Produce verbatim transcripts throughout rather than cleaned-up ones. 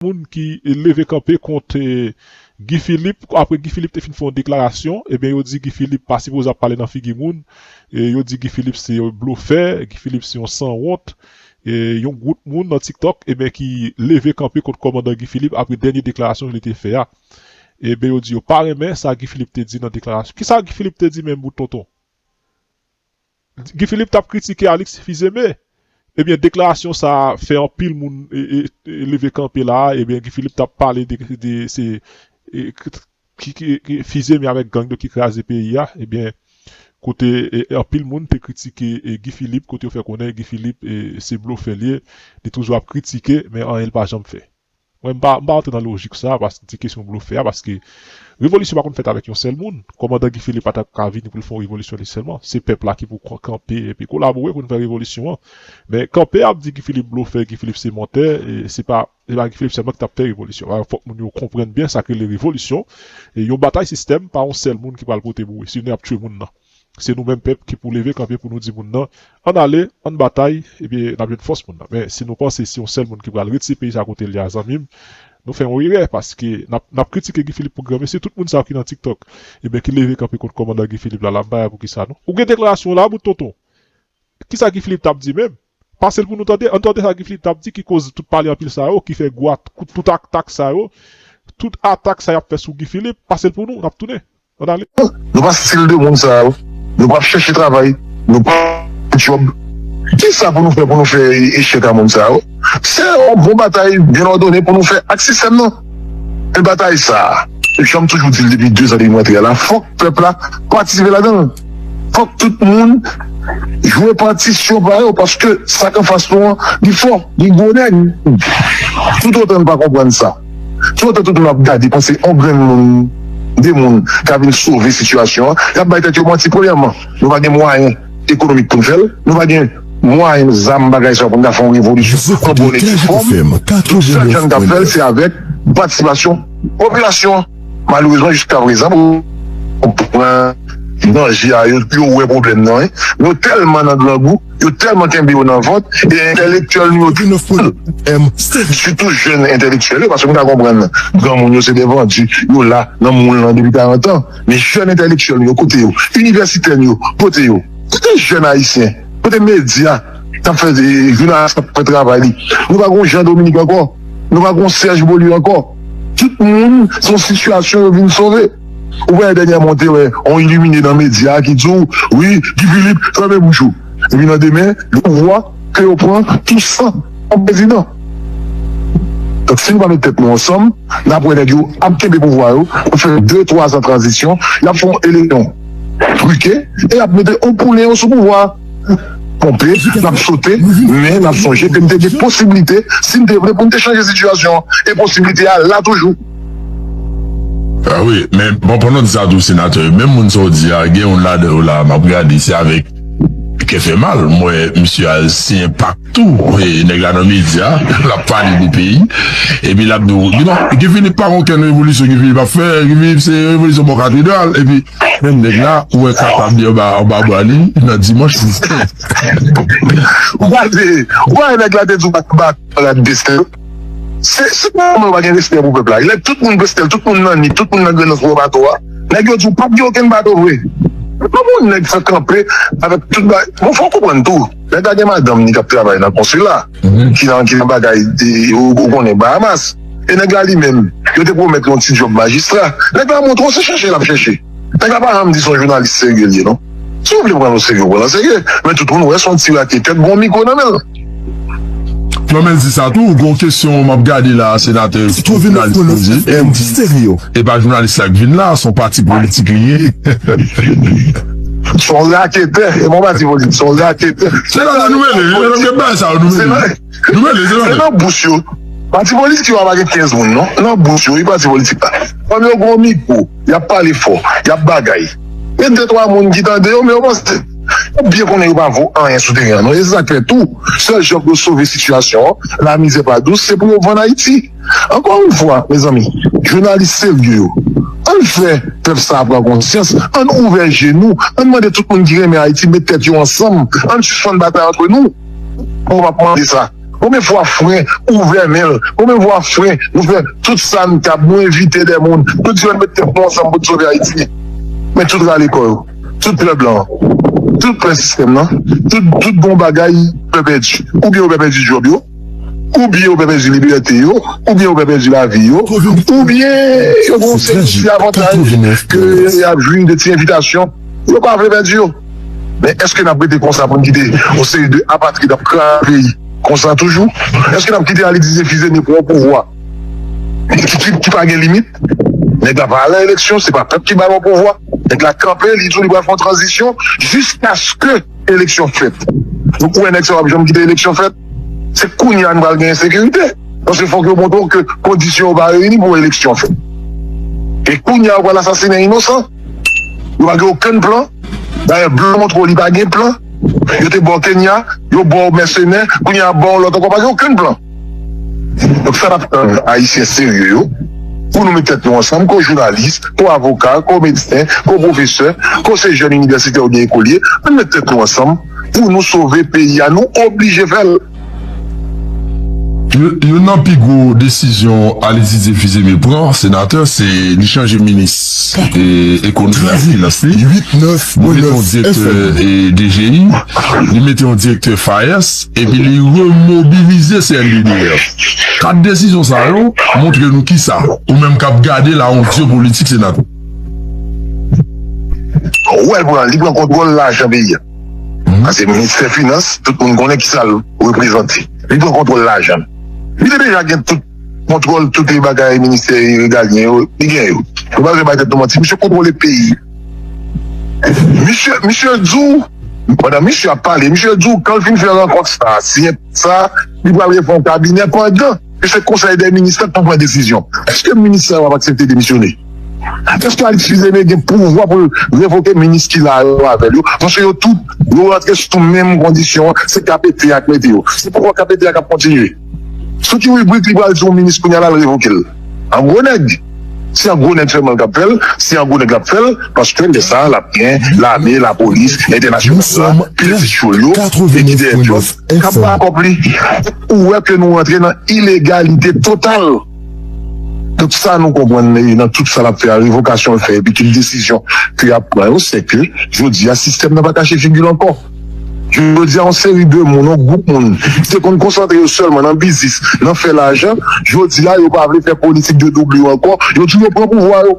moun ki leve kanpe kont, eh, Guy Philippe, apre Guy Philippe te fin fè yon deklarasyon, ebyen, yo di Guy Philippe pa sipoze ap pale nan figi moun, e yo di Guy Philippe se yon blofè, Guy Philippe se yon sanwont, e yon gwoup moun nan TikTok, ebyen, ki leve kanpe kont kòmandan Guy Philippe apre dènye deklarasyon li te fè a. Ebyen, yo di yo pa renmen sa Guy Philippe te di nan deklarasyon. Kisa Guy Philippe te di menm, bout tonton? Guy Philippe t ap kritike Alix Fils-Aimé. Ebyen, deklarasyon sa a fè anpil moun, e, e, e, leve kanpe la a. Ebyen, Guy Philippe t ap pale de, de se, e, ki, ki, ki, Fils-Aimé avèk gang yo ki kraze peyi a. Ebyen, kote, e, e, anpil moun te kritike, e, Guy Philippe, kote yo fè konnen Guy Philippe, e, se blofè li ye, li toujou ap kritike, men anyen li pa janm fè. Mwen, m pa, m pa antre nan lojik sa, paske ti kesyon blofè a, paske revolisyon pa konn fèt avèk yon sèl moun. Kòmandan Guy Philippe pa t ap ka vini pou l fè yon revolisyon li sèlman. Se pèp la ki pou k-, kanpe epi kolabore pou n fè revolisyon an. Men kanpe ap di Guy Philippe blofè, Guy Philippe se mantè, e se pa, se pa Guy Philippe sèlman ki t ap fè revolisyon. Alò, fòk moun yo konprann byen sa k rele revolisyon. E yon batay sistèm, pa yon sèl moun ki pral pote boure. Sinon, y ap tchwe moun nan. Se nou menm pèp ki pou leve kanpe pou nou di moun nan, ann ale, ann batay, ebyen, n ap jwenn fòs moun nan. Men, si nou panse se yon sèl moun ki pral retire peyi sa kote l ye a, zanmi m, nou fè yon erè, paske n ap, n ap kritike Guy Philippe pou granmesi, tout moun sa yo ki nan TikTok, ebyen, ki leve kanpe kont kòmandan Guy Philippe la, la, m pa wè poukisa non. Ou gen deklarasyon la, bout tonton. Kisa Guy Philippe t ap di menm? Pase l pou nou tande, ann tande sa Guy Philippe t ap di, ki koz tout pale anpil sa yo, ki fè gwo at-, tout atak sa yo, tout atak sa y ap fè sou Guy Philippe, pase l pou nou, n ap tounen. Ann ale. Nou pa stil de moun sa yo. Nou p ap chèche travay. Nou p ap djòb. Kisa pou nou fè pou nou fè echèk a moun sa yo? Se yon bon batay byen òdone pou nou fè ak sistèm nan. Men batay sa a, e jan m toujou di l depi de zan depi m rantre a la, fòk pèp la patisipe ladan l. Fòk tout moun jwe patisyon pa yo, paske sa k anfas nou an, li fò, li gwo nèg. Toutotan n pa konprann sa, toutotan tout moun ap gade, panse yon grenn moun, de moun ka vin sove sitiyasyon an, y ap bay tèt yo manti. Premyèman, nou pa gen mwayen ekonomik pou n fè l, nou pa gen mwayen zam, bagay sa yo pou n ta fè yon revolisyon an bòn e dye fòm. Tout sèl jan n ka fè l, se avèk patisipasyon popilasyon an. Malerezman, jiska prezan, yo pran danje a, yo, yo wè pwoblèm nan, wi. Yo tèlman nan grangou, yo tèlman kenbe yo nan vant, e entèlektyèl nou yo, sitou jèn entèlektyèl yo, paske m ka konprann granmoun yo se de vandi, yo la nan moul lan depi karant an. Men jèn entèlektyèl nou yo, kote yo? Inivèsitè nou yo, kote yo? Kote jèn ayisyen? Kote medya k ap fè, e, jounalis k ap fè travay li? Nou pa gon Jean Dominique ankò. Nou pa gon Serge Beaulieu ankò. Tout moun, se yon sitiyasyon yo vin sove. Ou wè dènyèman, ou te wè yon ilimine nan medya ki di w, wi, Guy Philippe, fèmen bouch ou. Epi nan demen, le pouvwa ke yo pran tou san yon prezidan. Donk, si nou pa met tèt nou ansanm, n ap wè nèg yo ap kenbe pouvwa yo pou fè de, twa zan tranzisyon, y ap fè yon eleksyon trike, e y ap mete yon poulen yo sou pouvwa. Ponpe, n ap sote, men n ap sonje ke n te gen posiblite, si n te vle, pou n te chanje sitiyasyon an. E posiblite a la toujou. A wi, men bon, pandan w di sa tou, senatè, menm moun sa w di a, gen youn ladan yo la, m ap gade, se avèk kè fè mal. M wè misye al siyen pak tou, e nèg la nan medya, l ap pale de peyi. Epi l ap di w, Guy Philippe pa gen okenn revolisyon Guy Philippe ap fè, Guy Philippe se revolisyon bò katedral. Epi, menm nèg la, ou wè katab li anba, anba bra li, nan dimanch. Ou gade, ou wè nèg la te di w bat, bat, bat desten. Se, se pa mwen pa gen respè pou pèp la. Lè tout moun prèske, tout moun nan Nip, tout moun nan Grannans pou wè bato a. Nèg yo di w p ap gen okenn bato vre. Kòman yon nèg fè kanpe avèk tout bagay? Bon, fò w konprann tou. Nèg la gen madanm ni k ap travay nan konsila, ki nan, ki nan bagay, e, ou, ou konnen, Bahamas. E nèg la li menm, yo te pwomèt li yon ti djòb majistra. Nèg la montre w se chèche l ap chèche. Nèg la pa janm di se yon jounalis serye li ye, non. Si w vle pran l oserye, w pran l oserye. Men tout moun wè se yon ti raketè k gen yon mikwo nan men l. Flormel di sa tou, gon kesyon m ap gade la, senatè, jounalis poze, e pa jounalis la k vin la, se yon pati politik li ye. Se yon raketè, e pa yon pati politik, se yon raketè. Se la nou mele, nou mele sa, nou mele. Nou mele, se nan bouch yo. Pati politik yo pa gen kenz moun, non. Nan bouch yo, wi, pati politik la. Fanm yo gen yon mikwo, y ap pale fò, y ap bagay. Gen de twa moun ki tande yo, men yo panse, yo byen konnen yo pa vo anyen sou teren an, non. E se sa k fè tou, sèl jan pou yo sove sitiyasyon an, lamizè pa dous, se pou yo vann Ayiti. Ankò yon fwa, mezanmi, jounalis serye yo, ann fè pèp sa a pran konsyans, ann ouvè je nou, ann mande tout moun ki renmen Ayiti met tèt yo ansanm, ann sispann batay antre nou. Mwen, m ap mande sa. Konbyen fwa fren ouvè men l? Konbyen fwa fren nou fè tout sa n kab, nou envite de moun, nou di yo n met tèt nou ansanm pou n sove Ayiti? Men tout rale kò yo, tout pè blan, tout pè sistèm nan, tout, tout bon bagay pè pèdi. Oubyen yo pè pèdi djòb yo, oubyen yo pè pèdi libète yo, oubyen yo pè pèdi lavi yo, oubyen yo gen yon seri de ti avantaj ke y ap jwi de ti envitasyon. Yo pa vle pèdi yo. Men èske n ap rete konsa pou n kite yon seri de apatrid ap kraze peyi konsa toujou? Èske n ap kite Alex Didier Fils-Aimé pran yon pouvwa ki, ki, ki pa gen limit? Nèg la pa al nan eleksyon, se pa pèp ki ba l yon pouvwa. Nèg la kanpe, li di w li pral fè yon tranzisyon jiskaske eleksyon fèt. Donk, ou wè nèg sa yo ap janm kite eleksyon fèt? Se kounye a n pral gen ensekirite. Paske fòk yo montre w ke kondisyon yo pa reyini pou eleksyon fèt. E kounye a, yo pral asasinen inosan. Yo pa gen okenn plan. Dayè, blan montre w li pa gen plan. Yo te ba w Kenya, yo ba w mèsenè, kounye a, yo ba w lòt ankò, pa gen okenn plan. Donk, sa n ap tann Ayisyen serye yo, pou nou met tèt nou ansanm, ko jounalis, ko avoka, ko medsen, ko pwofesè, ko se jèn inivèsitè oubyen ekolye, ann met tèt nou ansanm pou nou sove peyi a. Nou oblije fè l. Youn nan pi gwo desizyon Alex Didier Fils-Aimé pran, senatè, se li chanje minis ekonomi ak finans li. Li mete yon direktè D G I, li mete yon direktè FAES, epi li remobilize C N D D F. Kat desizyon sa yo montre nou kisa, ou menm k ap gade la, yon zye politik, senatè. Ou wè l pran, li pran kontwòl lajan peyi a. Paske ministè finans, tout moun konnen kisa l reprezante. Li pran kontwòl lajan. Li te deja gen tout kontwòl tout bagay ministè regalyen yo, li gen yo. Nou pa bezwen bay tèt nou manti, misye kontwole peyi. Misye, misye di w, pandan misye ap pale, misye di w kan l fin fè rankont sa, siyen sa, li pral refè yon kabinè pandan ke se konsèy dè minis la k pou pran desizyon. Èske minis sa yo ap aksepte demisyone? Èske Alex Fils-Aimé gen pouvwa pou l revoke minis ki la yo avè l yo? Paske yo tout, yo rantre sou menm kondisyon an, se K P T ak mete yo. Se pouvwa K P T a k ap kontinye. Sou ki ribrik li pral di yon minis kounye a la l revoke l? An gwo nèg. Se an gwo nèg sèlman l k ap fè l, se an gwo nèg l ap fè l, paske lè sa a l ap gen lame, lapolis entènasyonal la, pitit chou l yo, e ki dèyè djòb k ap ba kòb li. Ou wè ke nou rantre nan ilegalite total. Donk sa nou konprann nan tout sa l ap fè a, revokasyon l fè epi tout desizyon ke y ap pran yo, se ke jodi a sistèm nan pa kache figi l ankò. Jodi a yon seri de moun, yon gwoup moun ki te konn konsantre yo sèlman nan biznis, nan fè lajan, jodi a yo pa vle fè politik de doublure ankò, yo di yo pran pouvwa yo.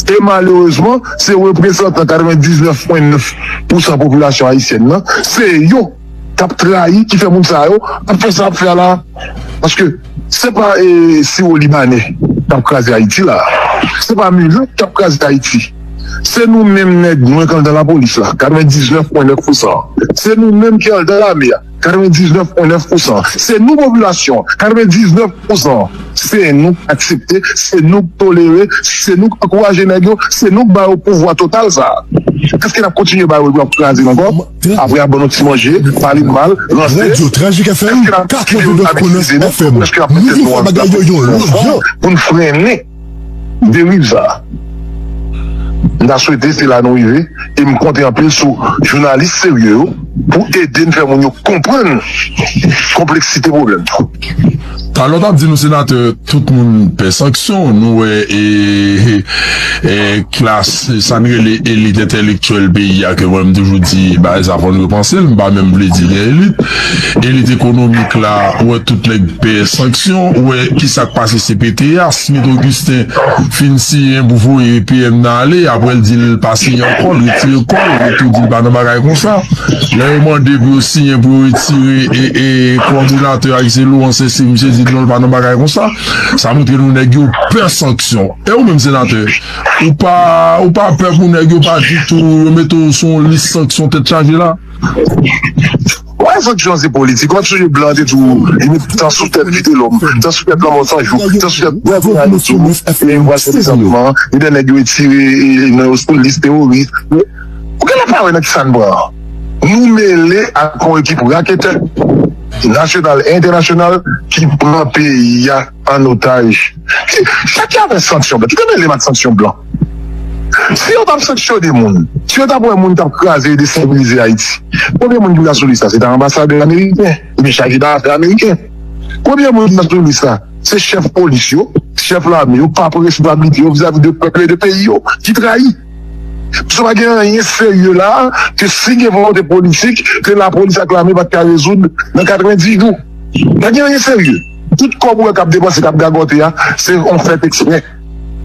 E malerezman, se reprezantan katrevendiznèf pwen nèf pousan popilasyon ayisyèn nan, se yo k ap trayi, ki fè moun sa yo ap fè sa y ap fè a la. Paske se pa e, siwo libanè k ap kraze Ayiti la. Se pa milat k ap kraze Ayiti. Se nou menm nèg nwa k anndan lapolis la, katrevendiznèf pwen nèf pousan. Se nou menm ki anndan lame a, katrevendiznèf pwen nèf pousan. Se nou popilasyon, katrevendiznèf pousan. Se nou k aksepte, se nou k tolere, se nou k ankouraje nèg yo, se nou k ba yo pouvwa total sa a. Èske n ap kontinye ba yo epi w ap kraze l ankò? Apre ap ban nou ti manje, pale n mal, ranse. Radyo Trajik F M, katrevennnèf pwen nèf F M. Nou vin fè bagay yo yon lòt jan. Pou n frennen deriv sa a. M ta swete se la nou rive, e m konte anpil sou jounalis serye yo pou ede n fè moun yo konprann konpleksite pwoblèm nan. Talè w t ap di nou, senatè, tout moun pè sanksyon. Nou wè e, e, e, klas, sa n rele elit entèlektyèl peyi a, ke mwen m toujou di bagay sa fò n repanse l, m pa menm vle di gen elit. Elit ekonomik la, ou wè tout nèg pè sanksyon, ou wè kisa k pase C P T A, Smith Augustin fin siyen pou voye P M nan ale, apre l di l pa siyen ankò, l retire kò l, l tou di l pa nan bagay konsa. Lè yo mande pou yo siyen pou yo retire e, e, kowòdinatè a ki se Laurent Saint-Cyr, misye di non, l pa nan bagay konsa. Sa montre nou nèg yo pè sanksyon. E ou menm senatè, ou pa, ou pa pè pou nèg yo pa ditou, yo mete w sou yon lis sanksyon tèt chaje la? Wè, sanksyon se politik. W ap sonje blan te di w, li met tan sou tèt Vitelòm, tan sou tèt Lanmò Sanjou, tan sou tèt Gravina, yo di w, e yo pral fè dezatman, e de nèg yo retire, e, nan yo sou lis teworis. Ou genlè pa wè nan kisa n pran. Nou mele ak yon ekip raketè nasyonal e entènasyonal ki pran peyi a an otaj. Sa ki afè sanksyon blan? Kite mele m ak sanksyon blan. Si yo t ap sanksyone moun, si yo t ap wè moun k ap kraze e destabilize Ayiti, premye moun ki ta sou lis la, se ta anbasadè ameriken, oubyen chaje dafè ameriken. Premye moun ki ta sou lis la, se chèf polis yo, chèf lame yo, pa pran responsablite yo vizavi de pèp yo e de peyi yo, ki trayi. Paske pa gen anyen serye la, ke si gen volonte politik, ke lapolis ak lame pa t ka rezoud nan katrevenndis jou. Pa gen anyen serye. Tout kòb ou wè k ap depanse, k ap gagote a, se yon fèt eksprè.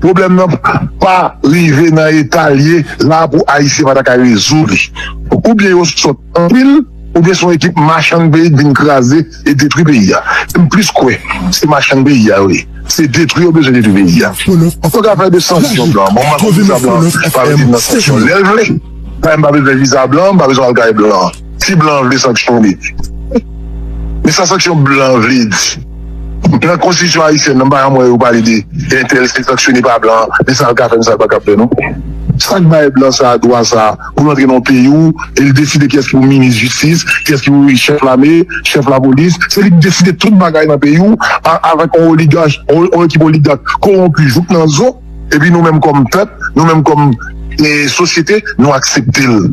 Pwoblèm nan pa rive nan eta l ye la pou Ayisyen pa ta ka rezoud li. Oubyen yo sòt anpil, oubyen se yon ekip machann peyi k vin kraze e detwi peyi a. M plis kwè se machann peyi a yo ye. Se detwi yo bezwen detwi peyi a. Fòk afè de sanksyon blan. Bon, m pa konn viza blan pa mete m nan sanksyon. Lè l vle. Sa m pa bezwen viza blan, m pa bezwen al kay blan. Si blan vle sanksyone. Men sa sanksyon blan vle di. Nan konstitisyon ayisyèn nan, m pa janm wè yo pale de entèl se sanksyone pa blan, men sa l ka fè, men sa l pa ka fè, non. Sa k bay blan sa a dwa sa a pou l antre nan yon peyi w e l deside kiyès ki pou minis jistis, kiyès ki pou chèf lame, chèf lapolis, se li k deside tout bagay nan peyi w a- avèk yon oligach, yon yon ekip oligak kowonpi jouk nan zo, epi nou menm kòm pèp, nou menm kòm e, sosyete, nou aksepte l.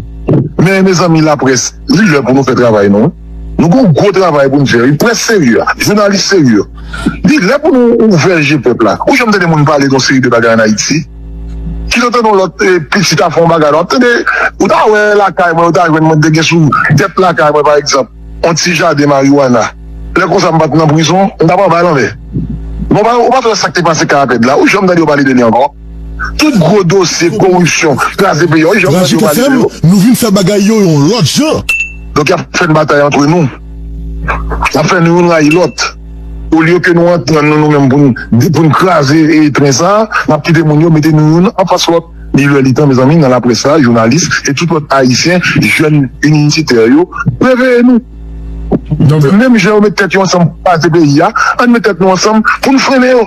Men, mezanmi, laprès, li lè pou nou fè travay nou. Nou gen yon gwo travay pou n fè, wi, près serye, jounalis serye. Li lè pou nou ouvè je pèp la. Ou janm tande moun pale de yon seri de bagay ann Ayiti? Ki lè w tande yon lòt e, pitit ap fè yon bagay la, w ap tande, ou ta wè lakay mwen, ou ta jwenn mwen te gen sou tèt lakay mwen, pa egzanp, yon ti jaden mariwana. Lè konsa m pa t nan prizon, m t ap anba lanmè. Men w pa, ou pa t wè sa k te pase Karapèd la, ou janm tande yo pale de li ankò? Tout gwo dosye koripsyon, kraze peyi a, ou janm tande yo pale de yo? Nou vin fè bagay yo yon lòt jan. Donk, y ap fè n batay antre nou. Y ap fè nou youn rayi lòt. Olye ke nou antann nou, nou menm, pou n, pou n kraze e, tren sa a, n ap kite moun yo mete nou youn anfas lòt. Li lè li tan, mezanmi, nan laprès la, jounalis e tout lòt Ayisyen, jèn inivèsitè yo, reveye nou. Donk, menm jan yo met tèt yo ansanm pou kraze peyi a, ann met tèt nou ansanm pou n frennen yo.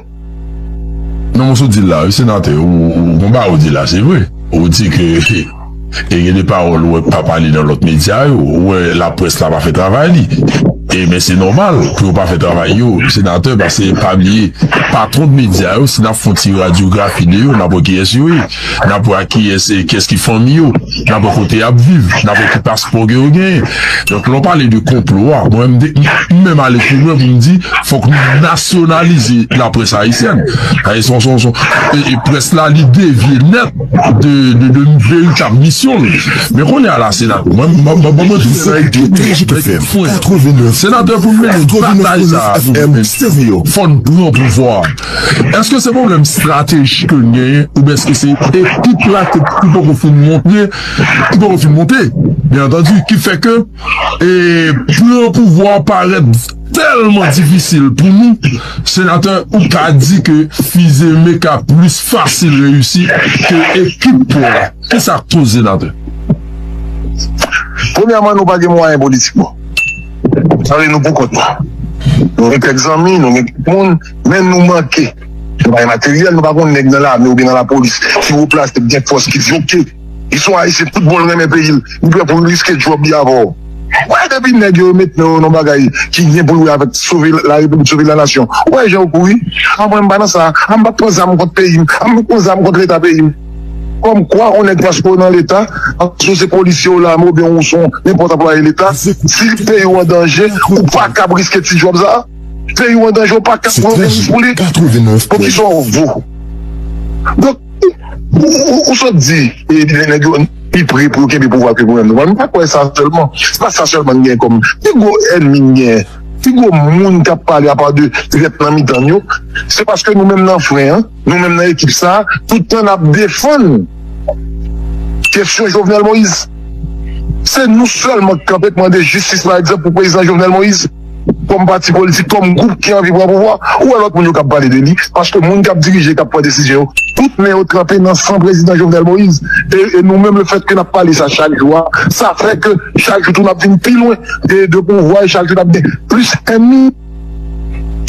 Non, men w sot di l la, wi, senatè, ou, ou, ou gon bagay ou di la, se vre. Ou di ke e gen de pawòl ou wè k pa pale nan lòt medya yo, ou wè laprès la pa fè travay li. E men se nòmal pou yo pa fè travay yo, senatè, paske pa bliye, patwon de medya yo, si n ap fè yon ti radyografi de yo, n ap wè kiyès yo ye. N ap wè a kiyès, e kiyès ki fanmi yo. N ap wè kote y ap viv. N ap wè ki paspò ke yo genyen. Donk, lè w pale de konplo a, mwen, m de- m menm ale pi lwen pou m di, fòk nou nasyonalize laprès ayisyèn. Sa se yon, se yon, se yon, e, e près la, li devye nèt de, de, de veritab misyon l. Men kounye a la, senatè, mwen, mwen, mwen, mwen, mwen, senatè, pou n mennen batay sa a, fò n pran pouvwa a. Èske se pwoblèm estratejik ke n genyen, oubyen èske se ekip la ke, ki poko fin monte, ki poko fin monte, byen antandi, ki fè ke, e, pran pouvwa a parèt tèlman difisil pou nou, senatè, ou ka di ke Fils-Aimé ka plis fasil reyisi ke ekip pa w la. Kisa k koze, senatè? Premyèman, nou pa gen mwayen politikman. Sa vle di nou pou kont nou. Nou gen kèk zanmi, nou gen kèk moun, men nou manke. Nou pa gen materyèl, nou pa gen nèg nan lame oubyen nan lapolis ki wo plase, ki gen fòs, ki di, oke, li se yon Ayisyen, tout bon, l renmen peyi l, li prè pou l riske djòb li avè w. Wè, depi nèg yo met nan yon bagay ki gen pou l wè avèk sove la Repiblik, sove la nasyon, wè jan yo kouri. A mwen, m pa nan sa. A m p ap pran zam kont peyi m. A m p ap pran zam kont Leta peyi m. Kòmkwa, yon nèg, paske w nan Leta, paske w se polisye, w lame, oubyen w se yon nenpòt anplwaye Leta, si peyi w an danje, ou pa kab riske ti djòb sa a. Peyi w an danje, ou pa kab pran yon minis pou li. Poukisa w vo? Donk, ou, ou, ou sot di, e, nèg yo pi pre pou yo kenbe pouvwa ke pou menm nou. Mwen, m pa kwè sa sèlman. Se pa sa sèlman n gen kòm pi gwo ènmi n gen. Pi gwo moun k ap pale apa de trèt nan mitan n yo, se paske nou menm nan fren an, nou menm nan ekip sa a, tout tan n ap defann kesyon Jovenel Moïse. Se nou sèlman k kanpe k mande jistis, pa egzanp, pou prezidan Jovenel Moïse. Kòm pati politik, kòm gwoup ki anvi pran pouvwa, ou wè lòt moun yo k ap pale de li, paske moun k ap dirije, k ap pran desizyon yo, tout men yo tranpe nan san prezidan Jovenel Moïse. E, e nou menm, lefètke n ap pale sa chak jou a, sa fè ke chak jou tou n ap vin pi lwen de, de pouvwa, e chak jou n ap gen plis ènmi.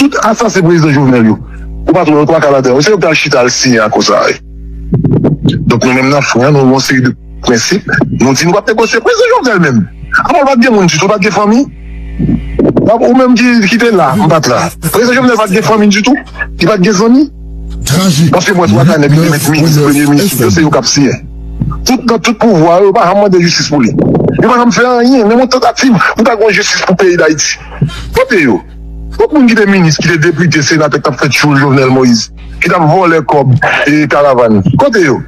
Tout asasen prezidan Jovenel yo, ou pa twouve yon twa ka ladan yo, se yo k t al chita al siyen akò sa a. Donk, nou menm nan fren an, nou gen yon seri de prensip, nou di nou p ap negosye. Prezidan Jovenel menm, avan l pa t gen moun ditou, l pa t gen fanmi. Ou menm ki, ki te la, m pa t la. Prezidan Jovenel pa t gen fanmi ditou, li pa t gen zanmi. Paske mwen twa kanè ki te met minis, premye minis, yo se yo k ap siyen. Tout, nan tout pouvwa yo, yo pa janm mande jistis pou li. Yo pa janm fè anyen, menm yon tantativ pou ta gen jistis pou peyi Dayiti. Kote yo? Kot moun ki te minis, ki te depite, senatè, k t ap fè tchoul Jovenel Moïse, ki t ap vòlè kòb e karavàn? Kote yo?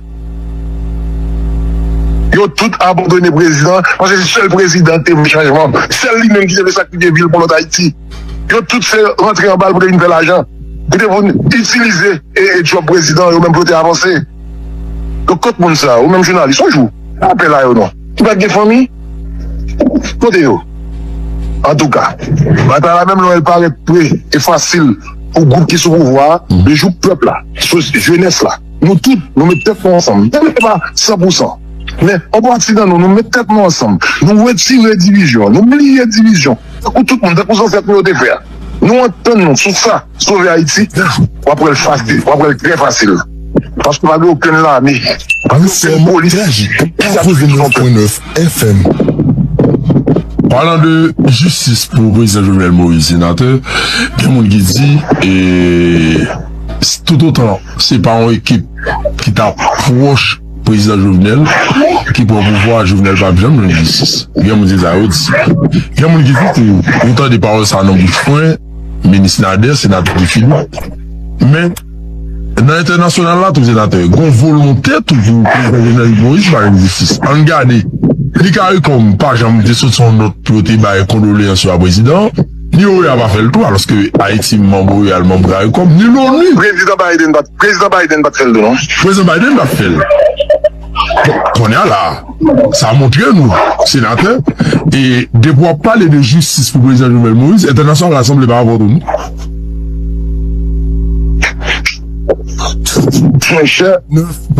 Yo tout abandone prezidan, paske se sèl prezidan ki te vle chanjman. Sèl li menm ki te vle sakrifye vil pou lòt Ayiti. Yo tout se rantre anba l pou te vin fè lajan. Pou te vin itilize e, e djòb prezidan, yo menm pou yo te avanse. Donk, kot moun sa yo, ou menm jounalis, yon jou, apèl a yo non. Ki pa t gen fanmi? Kote yo? Antouka, batay la menm lè l parèt pre e fasil pou gwoup ki sou pouvwa a, le jou pèp la, jenès la, nou tout, nou met tèt nou ansanm. Menm si se pa san pou san, men yon pati nan nou, nou met tèt nou ansanm, nou retire divizyon, nou bliye divizyon. Tankou tout moun, tankou zansèt nou yo te fè a. Nou antann nou sou sa, sove Ayiti, w ap wè l fasil, w ap wè l trè fasil. Paske pa gen okenn lame, pa gen okenn polis ki ap sou pèp. Palan de jistis pou prezidan Jovenel Moïse, senatè, gen moun ki di, e, toutotan se pa yon ekip ki ta pwòch prezidan Jovenel ki pran pouvwa, Jovenel p ap janm jwenn jistis. Gen moun se sa yo di. Gen moun ki di tou, ou tande pawòl sa nan bouch mwen, minis Nader, senatè Guy Philippe. Men, nan entènasyonal la tou, senatè, gon volonte tou pou prezidan Jovenel Moïse pa jwenn jistis. Ann gade, li ka rekonn pa janm te soti yon nòt pou yo te bay kondoleyans yo a prezidan, ni O E A pa fè l tou, alòske Ayiti manm O E A, l manm Caricom, ni loni. Prezidan Biden pa t, prezidan Biden pa t fè l tou non. Prezidan Biden pa t fè l. Bon, kounye a la, sa montre nou, senatè, e depi w ap pale de jistis pou prezidan Jovenel Moïse, entènasyonal la sanble pa avè w tou non. Monchè,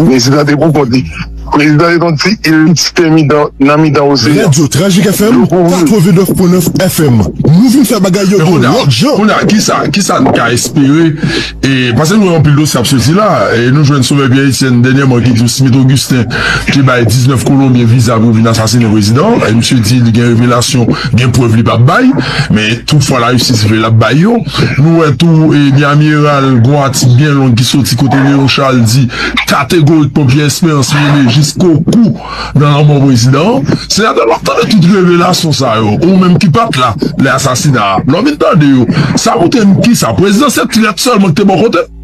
prezidan te pou kont li. Prezidan se yon ti ilit nan mitan, nan mitan oseyan. Radyo Trajik F M, katrevennnèf pwen nèf F M. Nou vin fè bagay yo yon lòt jan. Kounye a, kisa, kisa n ka espere? E, paske nou wè anpil dosye ap soti la. E, nou jwenn Sovè Pierre Etienne dènyèman ki di Smith Augustin te bay diznèf Kolonbyen viza pou yo vin asasinen prezidan. E misye di li gen revelasyon, gen prèv li p ap bay. Men toutfwa lajistis vle l ap bay yo. Nou wè tou, e, Miami Herald, gon atik byen long ki soti kote Léon Charles di kategorikman Pierre Espérance mennen jiskokou nan lanmò prezidan an. Senatè, w ap tande tout revelasyon sa yo, ou menm ki pa t la lè asasina a, lè w vin tande yo, sa montre n kisa? Prezidan se trèt sèlman ki te bò kote l.